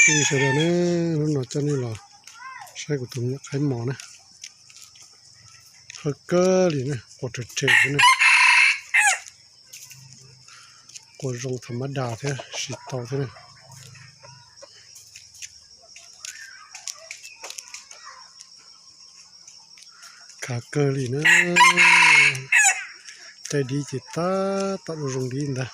Sawv daws na, hnub no coj nej los saib kuv tus me nyuam qaib mos na. Hawj kawg li na, quas rhe rhe xwb na. Quas zoo tham mab das thiab siv tau thiab na. Khav kawg li na. Caij dib ces tab tom zoo dib ntag.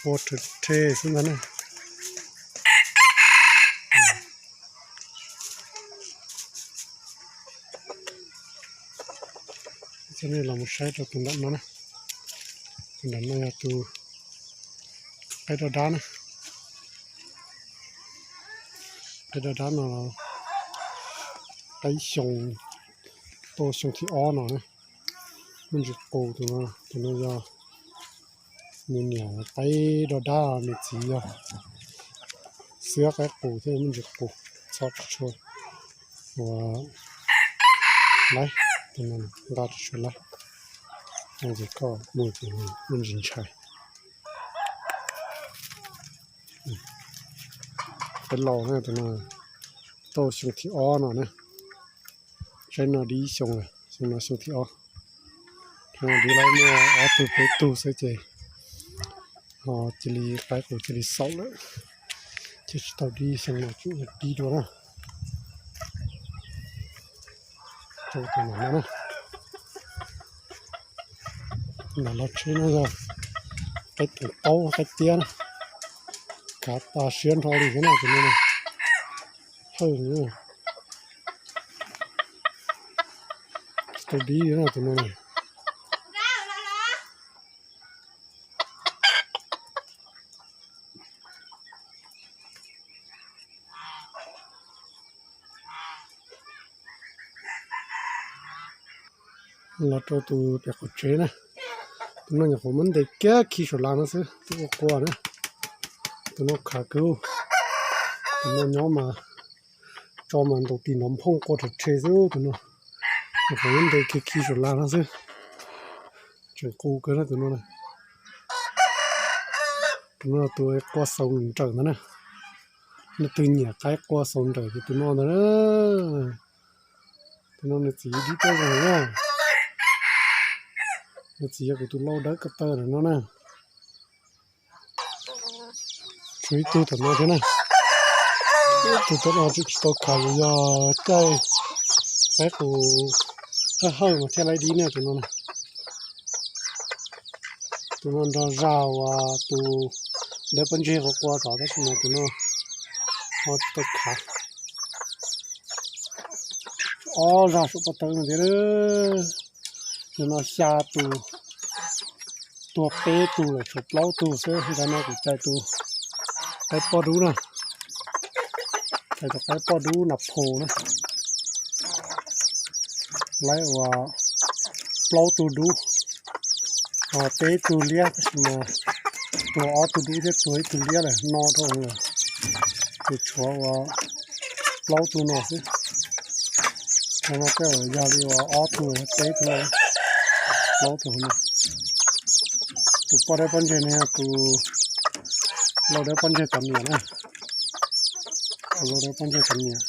Ua rhe rhe xwb ntag na. Coj nej los mus saib rau tus nram no na. Tus nram no yog tus qaib daj dab na. Qaib daj dab no qaib xyoo, tau xyoo thib ob no na. Muaj ntsis qus tus no, tus no yog nws niam qaib daj dab, nws txiv yog xiab qaib qus thiab, muaj ntsis qus txhob tsis tshua ua laib, tus no nqa tsis tshua laib, ces koj mus ces muaj ntsis ntshai. Peb laus na, tus no tau xyoo thib ob no na. Saib no dib ib xyoo lawm, xyoo no xyoo thib ob. Dib lawv muaj ob tug peb tug xwb ces ho cia li qaib qus cia li xaus lawm, ces tsis tau dib, xyoo no tseem dib dua na. Rau tus no na, nram lub tsheb no yog qaib toom taub qaib tiab na, khav tas siab nrho li thiab na tus no na. Hawj, tsis tau dib li na tus no na. Los rau tus pem qaum tsev na. Tus no nyuam qhuav muab ntes kiag khi saum las no xwb, tus ua qua na. Tus no khav kawg. Tus no nyob mas tso mas ntaus tis nrov nphooj qua rhe rhe xwb tus no. Nyuam qhuav muab ntes kiag khi saum las no xwb. Tseem qus kawg na tus no. Tus no tus qua xaus nrawm ntawd na. Leej twg nyiam qaib qua xaus nrawm ces tus no ntag na. Tus no nws txiv dib tuaj zoo na. Nws txiv yog kuv tus lau dawb ko taw ntawm no na. Tshuav ib tug tom no thiab na. Ib tug tom no tsis tau khav, yog caij qaib qus hawj hawj mas thiaj laib dib na tus no na. Tus no nrog zaj uas tus dawb pob ntseg qua qua tod tab sis mas tus no ho tsis tau khav. Ob zaj saum pob tawb no thiab. Tus no xya tus, tuag peb tug lawm tshuav plaub tug xwb. Ntawm no kuv cais tus qaib poj dub na, cais tus qaib poj dub nas phos na. Laib ua plaub tug dub, peb tug liab tab sis mas tuag ob tug dub thiab tuag ib tug liab lawm no dhau lawm. Ces tshuav ua plaub tug no xwb. Tus no tej zaum yog li ua ob tug peb tug no, plaub tug no. Tus poj dawb pob ntseg no yog tus lau dawb pob ntseg tov niam na. Tus lau dawb pob ntseg tov niam.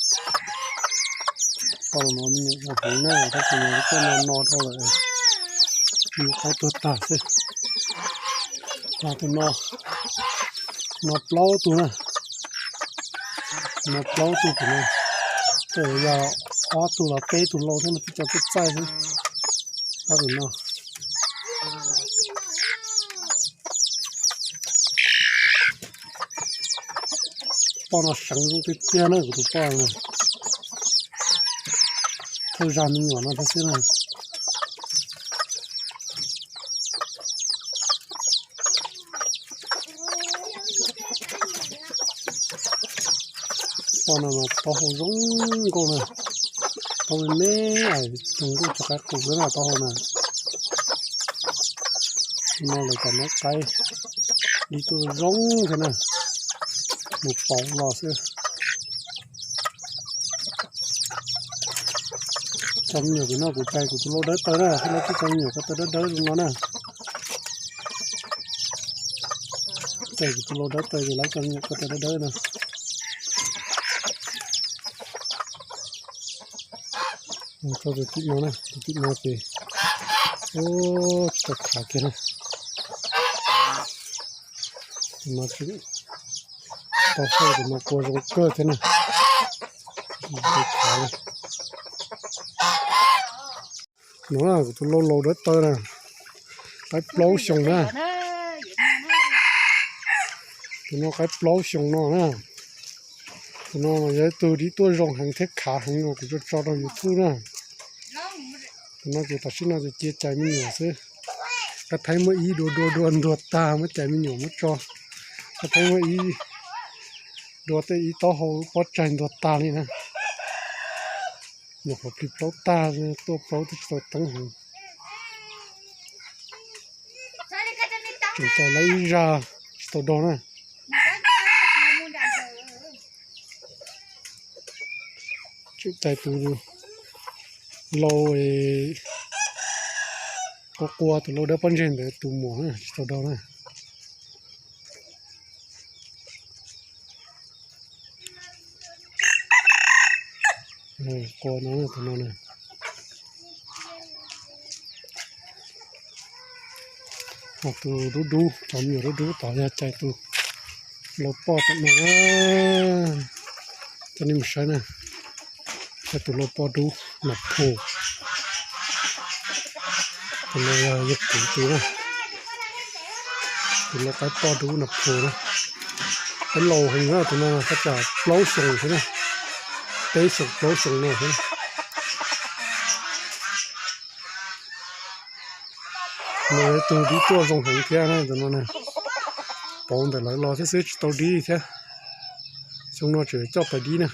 Poj no me nyuam zoo heev na, tab sis mas coj no no dhau lawm, me nyuam qaib tuag tag xwb. Ho tus no, no plaub tug na, no plaub tug tus no, tej zaum yog ob tug los peb tug lau thiab no, twb tso txaij txaij xwb. Ob tug no. Poj no seev zoo tiag tiag na, kuv tus poj no. Thawj zag me nyuam no thiab xwb na. Poj no mas taub hau zoo nkauj na, taub me me, zoo nkauj tso qaib qus xwb na taub hau na. No lawv cov noob qaib dib tuaj zoo thiab na, mus pauv los xwb. Tso me nyuam pem no, kuv cais kuv tus lau dawb taw na, thiab lawv kuj tso me nyuam ko taw dawb dawb no na. Cais kuv tus lau dawb taw ces lawv tso me nyuam ko taw dawb dawb no. Tso tus tim no na, tus tim no ces, ub, tsis tau khav kiag na. Tus no tsis tau, tus no kua zoo kawg thiab na. Tsis tau khav li. No na, kuv tus lau laus dawb taw na, qaib plaub xyoos na. Tus no qaib plaub xyoos no na. Tus no yog ib tug dib tuaj zoo heev thiab khav heev uas kuv tso tso rau YouTube na. Tus no ces tam sim no ces cia cais me nyuam xwb. Qab thaib muaj ib dua dua dua ntuag tag, muab cais me nyuam muab tso. Qab thaib muaj ib dua tej ib taub hau pob tsaig ntuag tag li na. Nyuam qhuav plig plaub tag, tuaj plaub twb tsis tau teeb heev. Tseem cais lawv ib zaj tsis tau dog na. Tseem cais tus lau qua qua tus lau dawb pob ntseg ntawd tus muam na, tsis tau dog na. Qua no, tus no na. Tus dub dub, cov me nyuam dub dub tod yog cais tus lau poj tom no na. Coj nej mus saib na, yog tus lau poj dub nas phum. Tus no yog yawg kuv tus na. Tus lau qaib poj dub nas phum na. Qaib laus heev na, tus no thaj tsam plaub xyoos thiab na. Peb xyoos plaub xyoos no thiab. Nws yog ib tug dib tuaj zoo heev thiab na, tus no na. Pauv ntawm lawv los thiab xwb tsis tau dib thiab. Xyoo no tseem coj pais dib na.